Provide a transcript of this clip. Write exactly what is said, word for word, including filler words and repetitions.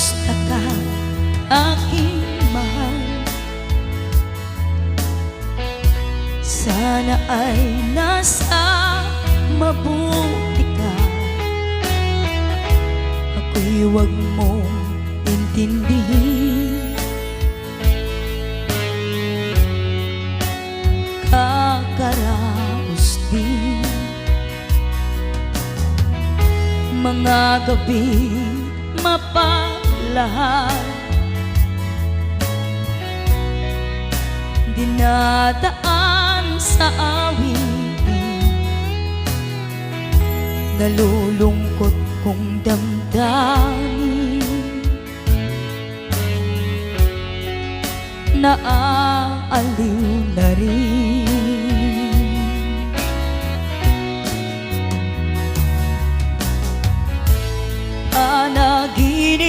Kumusta ka, aking mahal? Sana ay nasa mabuti ka. Ako'y huwag mong intindihin. Kakaraos din. Mga gabi mapaglahat, dinadaan sa awitin. Nalulungkot kong damdamin, naaaliw